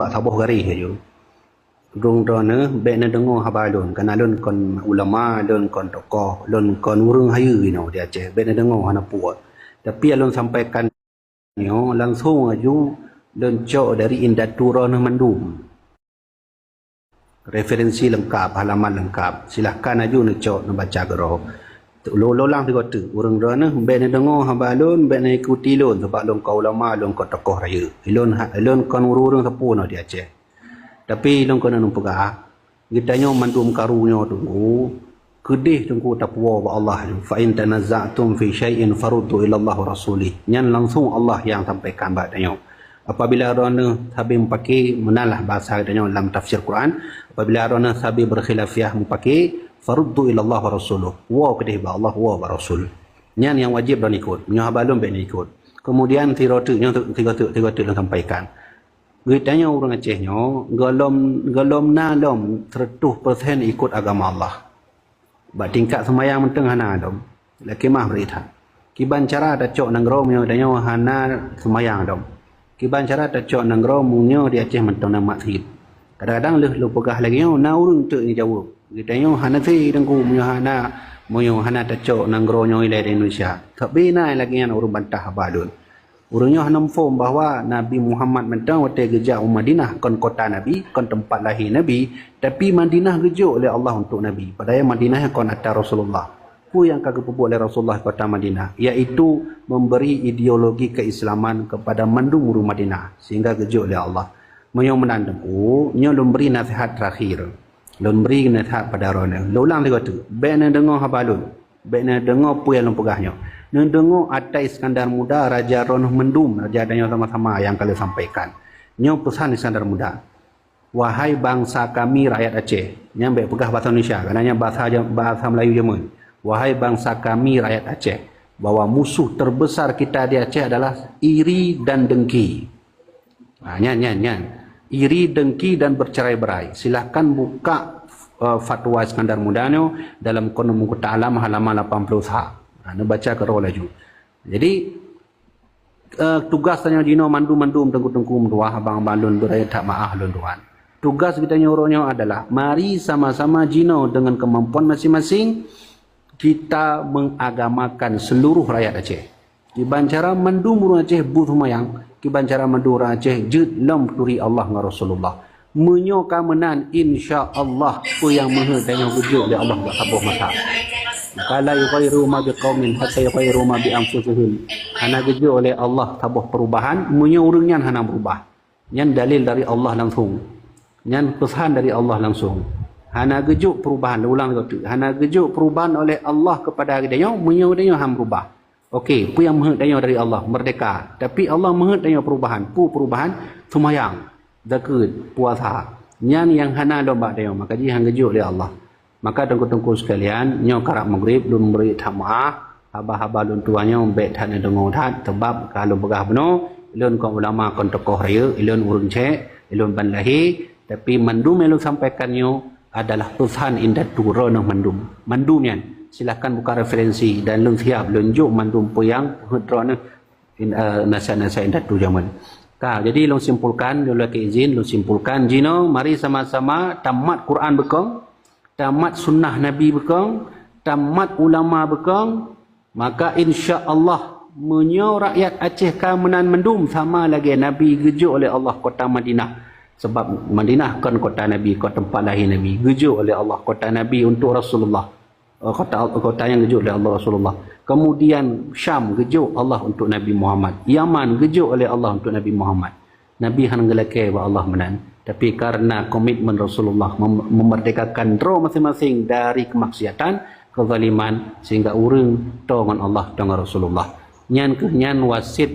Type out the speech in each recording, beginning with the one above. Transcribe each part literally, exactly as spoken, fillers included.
bak saboh garéh laju. Ureuëng droeneuh bék neudeungoe haba lôn, kareuna lôn kon ulama, lôn kon tokoh, lôn kon ureuëng hayeue inoe di Aceh. Bék neudeungoe hana puwoe. Tapi nyang lôn sampaikan nyoe langsong laju lôn cok dari indatu droeneuh mandum. Referensi leungkap, halaman leungkap. Silahkan laju neucok neubaca keudroe. Lôn ulang sigoe teuk, ureuëng droeneuh bék neudeungoe haba lôn, bék neuikuti lôn, sabab lôn kon ulama, lôn kon tokoh rayeuk. Lôn ha-, lôn kon ureuëng-ureuëng sapeue inoe di Aceh. Tapi lôn keuneuk neupeugah, geutanyoe mandum karu nyoe Teungku, keudeh Teungku tapuwoe bak Allah. "Fa in tanaza'tum fi syai'in faruddu ila Allah wa rasulih." Nyan langsong Allah nyang sampaikan bak tanyoe. Apabila droeneuh sabe meupaké, meunanlah bahasa geutanyoe lam tafsir Quran, apabila droeneuh sabe berkhilafiah meupaké, "Faruddu ila Allah wa rasuluh." Woe keudeh bak Allah, woe bak Rasul. Nyan nyang wajéb droeneuh ikot. Meunyoe haba lôn bék neuikot. Kemudian sigoe teuk, nyoe teuk, sigoe teuk, sigoe teuk lôn sampaikan. Geutanyoe ureuëng Aceh nyoe gohlom, gohlom na lom seratus persen ikot agama Allah. Bak tingkat seumayang mantong hana lom. Lakée mah bri that. Kiban cara tacok nanggroe meunyoe tanyoe hana seumayang lom? Kiban cara tacok nanggroe meunyoe di Aceh mantong na masjid? Kadang-kadang lheueh lôn peugah lagée nyoe, na ureuëng teuk jijaweueb, "Geutanyoe hana sie Teungku meunyoe hana, meunyoe hana tacok nanggroe nyoe ilée di Indonesia." Tapi na lagée nyan ureuëng bantah haba lôn. Ureuëng nyoe hana muphom bahwa Nabi Muhammad mantong watée geujak u Madinah kon kota Nabi, kon teumpat lahé Nabi, tapi Madinah geujok lé Allah untuk Nabi. Padahai Madinah kon atra Rasulullah. Peue nyang ka geupeubuet lé Rasulullah kota Madinah, yaitu memberi ideologi keislaman kepada mandum ureuëng Madinah, sehingga geujok lé Allah. Meunyoe meunan Teungku, nyoe lôn bri nasihat terakhir. Lôn bri nasihat pada droeneuh. Lôn ulang sigoe teuk, bék neudeungoe haba lôn. Bék neudeungoe peue nyang lôn peugah nyoe. Neudeungoe ata Iskandar Muda, raja droeneuh mandum, raja tanyoe sama-sama nyang ka lôn sampaikan. Nyoe peusan Iskandar Muda. "Wahai bangsa kami rakyat Aceh," nyan bék peugah bahasa Indonesia, karena nyan bahasa, bahasa Melayu jameun. "Wahai bangsa kami rakyat Aceh, bahwa musuh terbesar kita di Aceh adalah iri dan dengki." Ha, nyan, nyan, nyan. Iri, dengki dan bercerai-berai. Silahkan buka, eh, fatwa Iskandar Muda nyoe dalam Qanun Mengkuta Alam halaman lapan puluh sa. Ha, neubaca keudroe laju. Jadi, eh, tugas tanyoe jinoe mandum-mandum teungku-teungku meutuah, abang-abang lôn beuraya that maah lôn tuan. Tugas geutanyoe uroe nyoe adalah mari sama-sama jinoe dengan kemampuan masing-masing kita mengagamakan seluruh rakyat Aceh. Kiban cara mandum ureuëng Aceh bu seumayang, kiban cara mandum ureuëng Aceh jeuet lom turi Allah ngon Rasulullah. Meunyoe ka meunan, insya Allah, peue nyang meuheuet tanyoe geujok lé Allah bak saboh masa. Maka la yughayyiru ma biqaumin hatta yughayyiru ma bi anfusihim. Hana geujok lé Allah saboh perubahan, meunyoe ureuëng nyan hana beurubah. Nyan dalil dari Allah langsung. Nyan peusan dari Allah langsung. Hana geujok perubahan, ulang lagi tu. Hana geujok perubahan oleh Allah kepada geutanyoe, meunyoe geutanyoe han beurubah. Okey, peue nyang meuheuet tanyoe dari Allah? Merdeka. Tapi Allah meuheuet tanyoe perubahan. Peue perubahan? Seumayang, zakeuet, puasa. Nyan nyang hana lom bak tanyoe, maka jih han geujok lé Allah. Maka teungku-teungku sekalian, nyoe karab Maghrib, lôn bri that maah, haba-haba lôn tuan nyoe bék that neudeungoe that, sabab ka lôn peugah bunoe, ulôn kon ulama, kon tokoh rayeuk, ulôn ureuëng cék, ulôn ban lahé, tapi mandum nyang lôn sampaikan nyoe adalah peusan indatu droeneuh mandum. Mandum nyan, silahkan buka referensi dan lôn siab lôn jok mandum peue nyang peuheuet droeneuh in-, eh, nasihat-nasihat indatu jameun. Ka, jadi lôn simpulkan, lôn lakée izin, lôn simpulkan jinoe, mari sama-sama tamat Quran beukong, tamat sunnah Nabi beukong, tamat ulama beukong, maka insya Allah meunyoe rakyat Aceh ka meunan mandum sama lagée Nabi geujok lé Allah kota Madinah. Sabab Madinah kon kota Nabi, kon teumpat lahé Nabi. Geujok lé Allah kota Nabi untuk Rasulullah. Eh, kota, kota nyang geujok lé Allah Rasulullah. Kemudian Syam geujok Allah untuk Nabi Muhammad. Yaman geujok lé Allah untuk Nabi Muhammad. Nabi hana geulakée bak Allah meunan, tapi karena komitmen Rasulullah mem-, memerdekakan droe masing-masing dari kemaksiatan, kezaliman, sehingga ureuëng toe ngon Allah, toe ngon Rasulullah. Nyan kheueh nyan wasiet,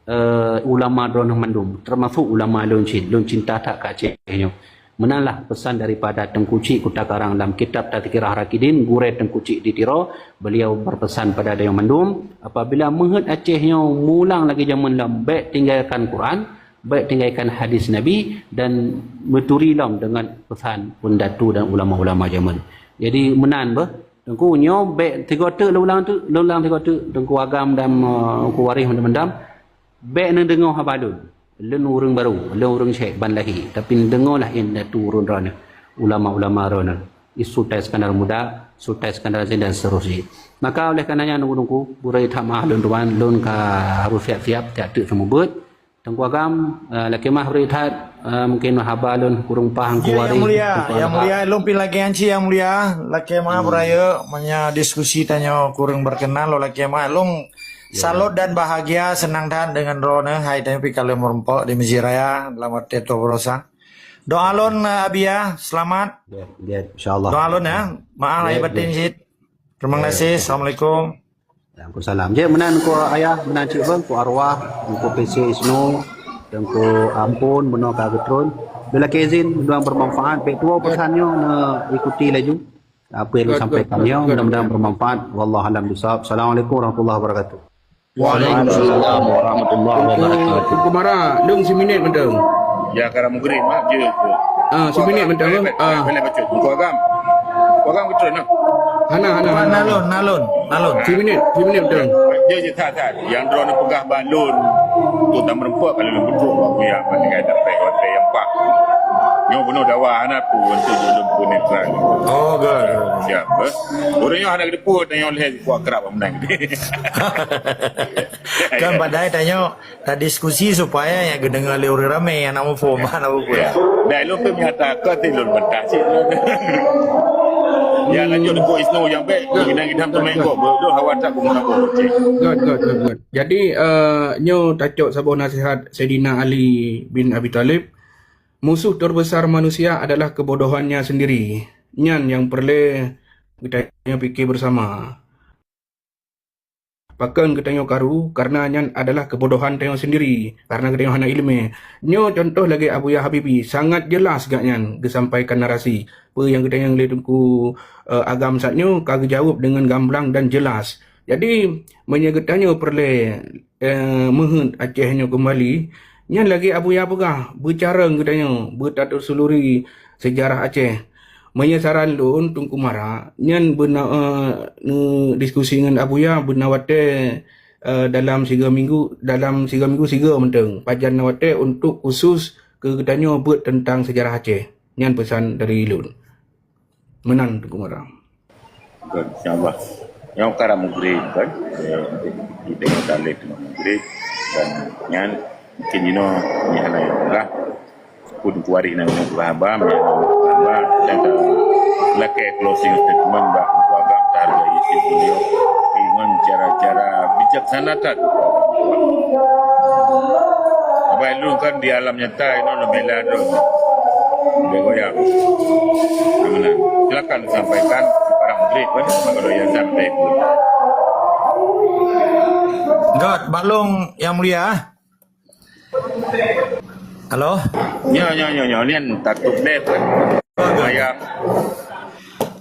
eh, ulama droeneuh mandum, termasuk ulama lôn cit, lôn cinta that keu Aceh nyoe. Meunanlah pesan daripada Teungku Chik Kuta Karang lam kitab Tazkirah Rakidin, gurée Teungku Chik di Tiro, beliau berpesan pada tanyoe mandum, apabila meuheuet Aceh nyoe mulang lagée jameun lom, bék tinggalkan Quran, bék tinggalkan hadis Nabi dan meuturi lom deungon pesan indatu dan ulama-ulama jameun. Jadi meunan beuh, Teungku nyoe bék sigoe teuk lôn ulang teuk, lôn ulang sigoe teuk, Teungku Agam dan, eh, Teungku Waréh mandum-mandum, bék neudeungoe haba lôn. Lôn ureuëng barô, lôn ureuëng syèk ban lahé, tapi neudeungoe lah indatu ureuëng droeneuh, ulama-ulama droeneuh, Sultan Iskandar Muda, Sultan Iskandar Zain dan seterusnya. Maka oleh karenanya nunggu-nunggu, beureukat that meu'ah lôn tuan, lôn ka harôh siap-siap, siap teuk seumeubeuet. Teungku Agam, eh, lakée meu'ah beureukat that, eh, mungkin haba lôn kureueng paham. Ya, Yang Mulia, Yang Mulia, lôn pih lakée hanci Yang Mulia, lakée meu'ah beuraya, meunyoe diskusi tanyoe kureueng berkenan, lôn lakée meu'ah, lôn salut dan bahagia, seunang that deungon droeneuh, hai tanyoe pih ka lheueh meurumpok di Masjid Raya, dalam arti tuha baroesa. Doa lôn, eh, Abi ya, selamat. Ya, ya, insya Allah. Doa lôn ya, meu'ah lahé batin cit. Terima kasih, assalamualaikum. Waalaikumsalam. Jeuet meunan Teungku Ayah, meunan cit bang, Teungku Arwah, Teungku P C Isnu, Teungku Ampon, bunoe ka geutron. Bila ke izin, mudah bermanfaat. Bek tuwo pesan nyoe, na ikuti laju. Apa yang disampaikan nyoe, mudah-mudahan bermanfaat. Wallahu a'lam bishawab. Assalamualaikum warahmatullahi wabarakatuh. Waalaikumsalam warahmatullahi wabarakatuh. Teungku Mara, lôn siminit mantong. Ya, karena mugrim, ha, je. Ah, siminit mantong. Ah. Boleh baca. Teungku Agam. Teungku Agam betul, nah. Hana, hana, hana. Nalon, nalon, nalon. Siminit, siminit mantong. Dia je that, that. Yang droeneuh peugah bak lôn. Tu tak meureumpok kalau lôn beutôi. Aku yang paling ada pek, yang pak. Nyoe bunoe dawa hana tu untuk lôn pun netral. Oh, good. Siap, eh? Ureuëng nyoe hana geudeupeue, tanyoe lhèe buah kerap menang. Kan padahai tanyoe tadiskusi supaya nyang geudeungoe lé ureuëng ramé nyang na muphom, hana muphom. Ya. Dah lôn pun nyata ka ti lôn bantah cit. Ya, lanjut Teungku Isnu nyang bèk, gidang-gidang teumé kok, beudôh hawa tak guna kok. Good, good, good, good. Jadi, eh, nyoe tacok saboh nasihat Saidina Ali bin Abi Thalib, musuh terbesar manusia adalah kebodohannya sendiri. Nyan nyang peureulée geutanyoe pikir bersama. Pakon geutanyoe karu? Karena nyan adalah kebodohan tanyoe sendiri, karena geutanyoe hana iéleumé. Nyoe contoh lagée Abuya Habibie, sangat jelas gobnyan geusampaikan narasi. Peue nyang geutanyoe lé Teungku, eh, Agam saat nyoe ka geujaweueb deungon gamblang dan jelas. Jadi, meunyoe geutanyoe peureulée, eh, meuheuet Aceh nyoe keumbali, nyan lagée Abuya peugah, beucarông geutanyoe, beutatelusuri seujarah Aceh. Meunyoe saran lôn, Teungku Mara, nyan beuna, eh, neudiskusi ngon Abuya beuna watée, eh, dalam sigoe minggu, dalam sigoe minggu sigoe mantong. Pajan na watée untuk khusus keu geutanyoe beuet teuntang seujarah Aceh. Nyan peusan dari lôn. Meunan Teungku Mara. Betul, insya Allah. Nyang karang mugrim kan, eh, kita yang talib dengan mugrim dan nyan mungkin ino ni hana yang lah. Pun kuari na guna haba, meunyoe na guna haba, dan ta lakée closing statement bak Teungku Agam, ta hargai cit beliau ngon cara-cara bijaksana that. Abai lôn kan di alam nyata inoe leubeh lé droe. Leubeh goyang. Amanah. Silakan sampaikan para murid kan, maka doyan sampai. Göt, bak lôn Yang Mulia. Halo? Nyo, nyo, nyo, nyo. Nian takut deh. Mayang.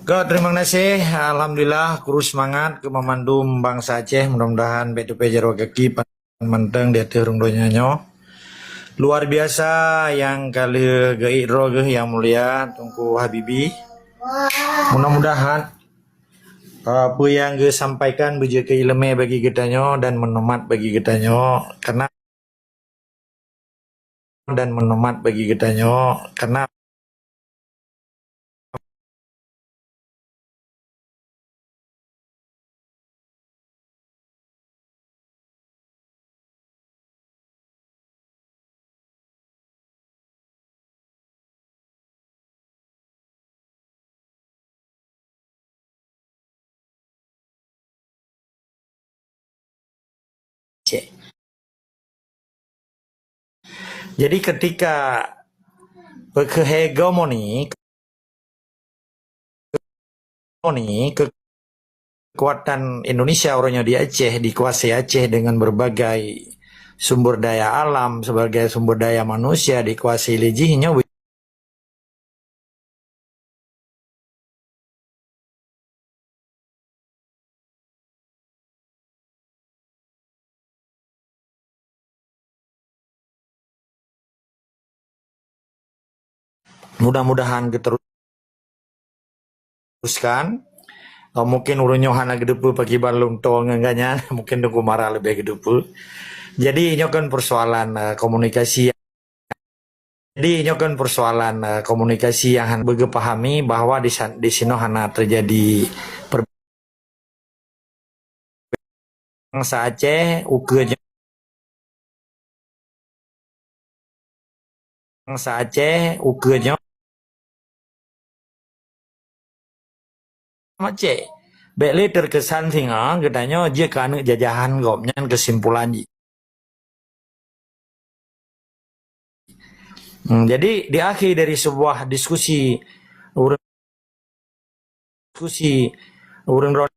Göt, terima kasih. Alhamdulillah, kru seumangat keu banmandum bansa Aceh. Mudah-mudahan bèk teupeu jaroe gaki pan mantong di ateueh rhueng donya nyoe. Luar biasa nyang ka lheueh geuék droe geuh Yang Mulia Teungku Habibie. Mudah-mudahan, uh, peue nyang geusampaikan beujeuet keu iéleumé bagi geutanyoe dan meunumat bagi geutanyoe. Karena dan meunumat bagi geutanyoe, karena Aceh. Jadi ketika peukheuhegemoni, ni, kekuatan Indonesia uroe nyoe di Aceh, dikuasai Aceh dengan berbagai sumber daya alam, sebagai sumber daya manusia dikuasai lé jih nyoe. Mudah-mudahan geuteruskan. Oh, mungkin ureueng nyoe hana geudeupeue pakriban lôn toe ngon gobnyan, mungkin Teungku Mara leubeh geudeupeue. Jadi, nyoe kan persoalan, eh, komunikasi. Jadi, nyoe kan persoalan, eh, komunikasi yang han-, beugeu pahami bahwa di san-, di sinoe hana terjadi per-, bangsa Aceh, ukeue nyoe, bangsa Aceh, ukeue nyoe, Aceh. Bék lé terkesan singoh geutanyoe jeuet keu aneuëk jajahan gob, nyan keusimpulan jih. Hmm, jadi di akhir dari sebuah diskusi, ureuëng, diskusi, ureuëng droe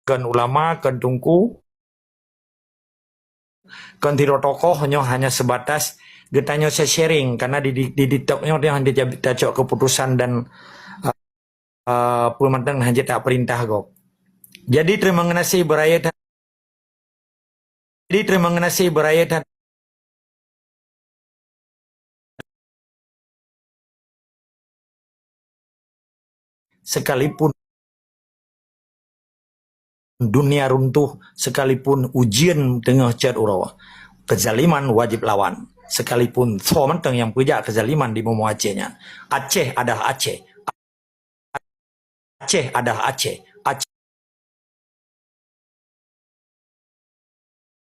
kon ulama, kon teungku, kon sidroe tokoh, nyoe hanya sebatas geutanyoe sharing, karena di, di, di TikTok nyoe hana tacok keputusan dan, eh, eh, peue mantong hana jeuet tapeurintah gob. Jadi, terima kasih beuraya that-, jadi, terima kasih beuraya that-, sekalipun dunia runtuh, sekalipun ujeuen teungoh cot uroe, kezaliman wajib lawan. Sekalipun soe mantong nyang peujak kezaliman di bumoe Aceh nyan, Aceh adalah Aceh. Aceh adalah Aceh. Aceh.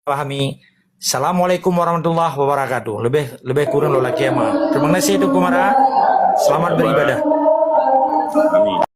Pahami. Assalamualaikum warahmatullahi wabarakatuh. Lebih, lebih kurang lôn lakée meu'ah. Terima kasih, Teungku Mara. Selamat beribadah. Amin.